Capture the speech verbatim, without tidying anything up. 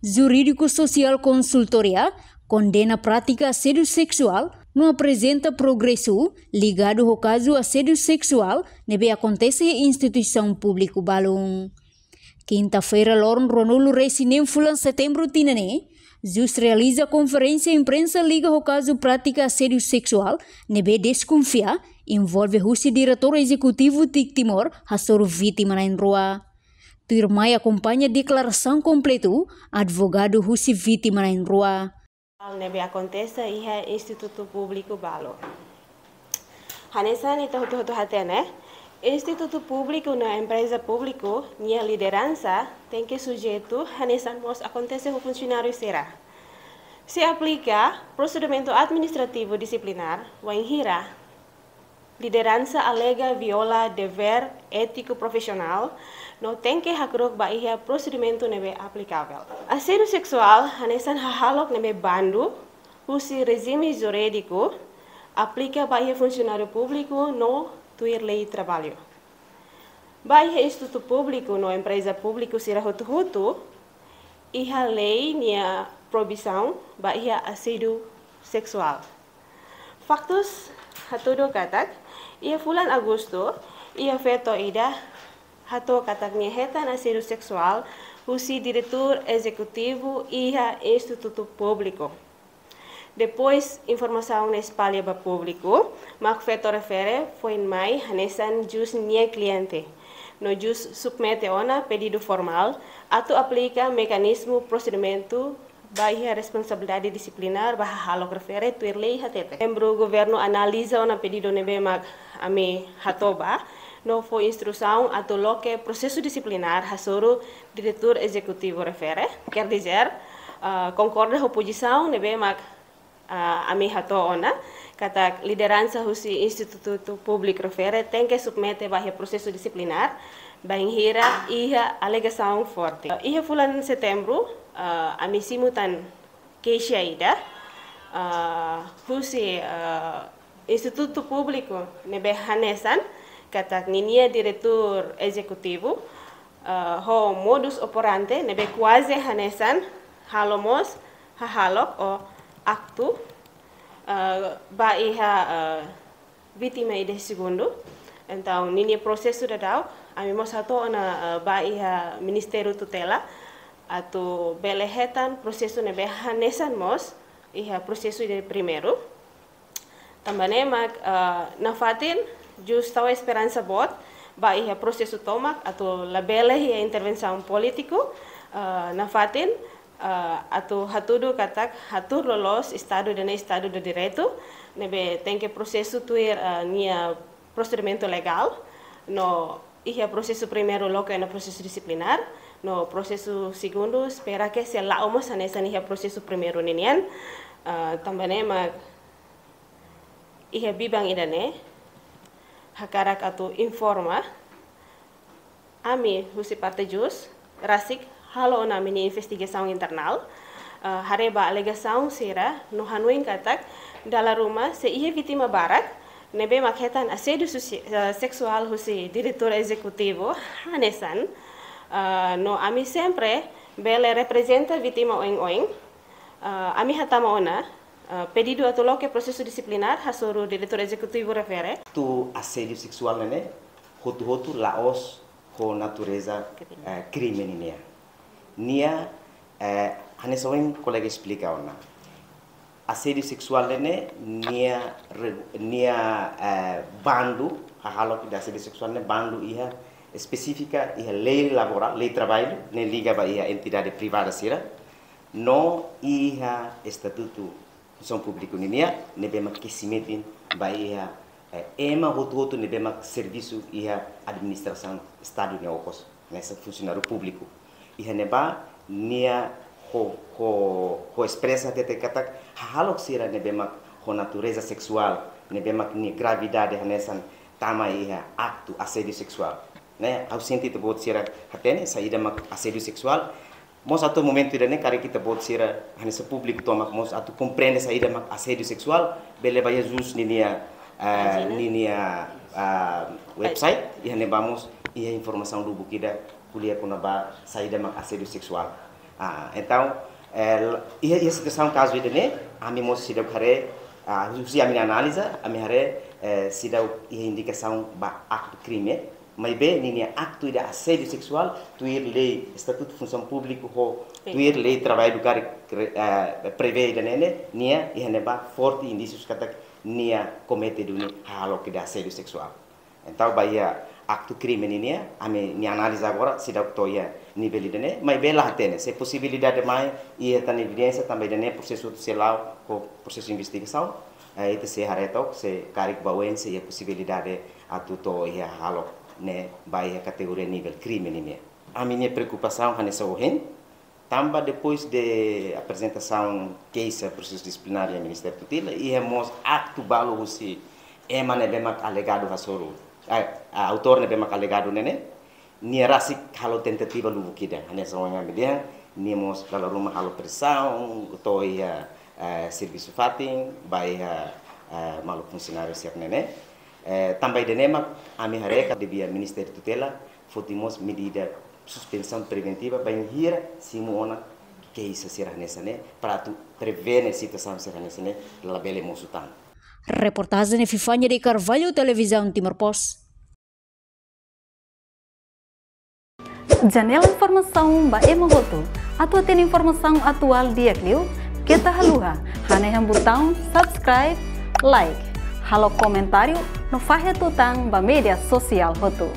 Jurídiku Sosiál Konsultoria kondena prátika asédiu seksuál no aprezenta progresu ligadu ho kazu asédiu seksuál ne'ebé akontese iha instituisaun públiku balun. Kinta-feira, loron ruanulu resin neen fulan Setembru tinan ne'e, JUS realiza konferénsia imprensa liga ho kazu prátika asédiu seksuál ne'ebé deskonfia envolve husi diretór ezekutivu TIC Timor hasoru vítima na'in-rua. Tuirmai akompaña deklarasaun kompletu advogadu husi vítima na'in-rua. Ne'ebé akontese iha institutu públiku balu. Hanesan ita hotu-hotu hatene, institutu públiku no empreza públiku nia lideransa tenke sujeitu hanesan mós akontese ho funsionáriu sira. Se aplika prosedimentu administrativu disiplinár wainhira lideransa alega viola devér étiku profisionál, no tenke hakru'uk ba iha prosedimentu ne'ebé aplikavel. Asédiu seksuál hanesan hahalok ne'ebé bandu husi rejime jurídiku aplika ba iha funsionáriu públiku no tuir lei traballu. Ba iha institutu públiku no empreza públiku sira hotu-hotu, iha lei nia proibisaun ba iha asédiu seksuál. Faktus hatudu katak, iha fulan Agostu, iha feto ida hato'o katak nia hetan asédiu seksuál husi diretór ezekutivu iha institutu públiku. Depois informasaun ne'e espalla ba públiku, mak feto refere foin mai hanesan JUS nia kliente. No JUS submete ona pedidu formál atu aplika mekanizmu prosedimentu ba iha responsabilidade disiplinár ba hahalok refere tuir lei hatete. Membru governu analiza ona pedidu ne'ebé mak ami hato'o ba, no fó instrusaun atu loke prosesu disiplinár hasoru diretór ezekutivu refere. Quer dizer, ah, konkorda ho pozisaun ne'ebé mak, ah, ami hato'o ona, katak lideransa husi institutu públiku refere tenke submete ba iha prosesu disiplinár bainhira iha alegasaun forte. Iha fulan Setembru, ah, ami simu tan keixa ida, ah, husi, ah, institutu públiku ne'ebé hanesan katak ninia diretór ezekutivu, ah, ho modus operandi ne'ebé kuaze hanesan halo mós hahalok ou aktu, ah, ba iha, ah, vítima ida segundu. Entaun, ninia prosesu daudaun, ami mós hato'o ona, eh, ba iha Ministériu Tutela, atu bele hetan prosesu ne'ebé hanesan mós iha prosesu ida primeiru. Tanba ne'e mak, eh, nafatin, JUS tau esperansa boot ba iha prosesu tomak atu labele iha intervensaun polítiku, eh, nafatin, ah, atu hatudu katak hatuur loloos Estadu ida-ne'e Estadu de Direitu, ne'ebé tenke prosesu tuir, ah, nia prosedimentu legál, no iha prosesu primeiru loke ona prosesu disiplinár, no prosesu segundu espera ke sei la'o mós hanesan iha prosesu primeiru ninian, ah, tanba ne'e mak iha biban ida-ne'e hakarak atu informa, ami husi parte JUS rasik halo ona ami-nia investigasaun internál, eh, haree ba alegasaun sira no hanoin katak dala ruma sei iha vítima barak ne'ebé mak hetan asédiu sosi-, eh, seksuál husi diretór ezekutivu hanesan, eh, no ami sempre bele reprezenta vítima oin-oin, eh, ami hatama ona, eh, pedidu atu loke prosesu disiplinár hasoru diretór ezekutivu refere. Tu asédiu seksuál ne'e hotu-hotu la'ós ho natureza, eh, krime ninian. Nia, eh, hanesan ohin kolega esplika ona. Asédiu seksuál ne'e nia re-, nia, eh, bandu, hahalok ida asédiu seksuál ne'e bandu iha espesífika iha lei laborál, lei traballu, ne'e liga ba iha entidade privada sira, no iha estatutu funsaun públiku ninian, ne'ebé mak kesi metin ba iha, eh, ema hotu-hotu ne'ebé mak servisu iha administrasaun Estadu nia okos, hanesan funsionáriu públiku. Iha ne'ebá nia ho, ho, ho espresa hatete katak hahalok sira ne'ebé mak ho natureza seksuál, ne'ebé mak nia gravidade hanesan tama iha aktu asédiu seksuál. Ne'e, ha'u sente ita-boot sira hatene saida mak asédiu seksuál. Mós atu momentu ida-ne'e karik ita-boot sira hanesan públiku tomak mós atu komprende saida mak asédiu seksuál, bele ba iha JUS ninia, ah, pájina, ninia, ah, website, iha ne'ebá mós iha informasaun lubuk ida ko'alia kona-ba saida mak asédiu seksuál. Ah, entaun, eh, iha, iha situasaun kazu ida-ne'e, ami mós seidauk haree, ah, husi ami-nia analiza, ami haree, eh, seidauk iha indikasaun ba aktu krime, maibé ninia aktu ida asédiu seksuál, tuir lei Estatutu Funsaun Públika ho, tuir lei traballu karik, eh, prevee ida-ne'e, nia iha ne'ebá forte indísius katak nia komete duni hahalok ida asédiu seksuál. Entaun, ba iha aktu krime ninia, ami-nia analiza agora seidauk to'o iha nivel ida-ne'e, maibé la hatene se posibilidade mai, iha tan evidénsia, tanba ida-ne'e prosesu atu sei la'o ho prosesu investigasaun, eh, ita sei haree took se karik ba oin sei iha posibilidade atu to'o iha hahalok ne'e ba iha kategoria nivel krime ninia. Ami-nia preokupasaun hanesan ohin, tanba depois de aprezentasaun keixa prosesu disiplináriu iha Ministériu Tutela, iha mós aktu balu husi ema ne'ebé mak alegadu hasoru, eh, autór ne'ebé mak alegadu ne'e, nia rasik halo tentativa lubuk ida. Hanesan ohin ami dehan, nia mós dala ruma halo presaun, to'o iha, eh, servisu fatin, ba iha, eh, maluk funsionáriu sira-ne'e. Eh, tanba ida-ne'e mak ami haree katak devia Ministériu Tutela foti mós medida suspensaun preventiva bainhira simu ona keixa sira hanesan ne'e, para atu prevene situasaun sira hanesan ne'e labele mosu tan. Reportajen Epifania de Carvalho, Televizaun Timor Post. Janela informasaun ba ema hotu. Atu hatene informasaun atuál di'ak liu, keta haluha hanehan butaun subscribe, like, halo komentáriu no fahe tutan ba média sosiál hotu.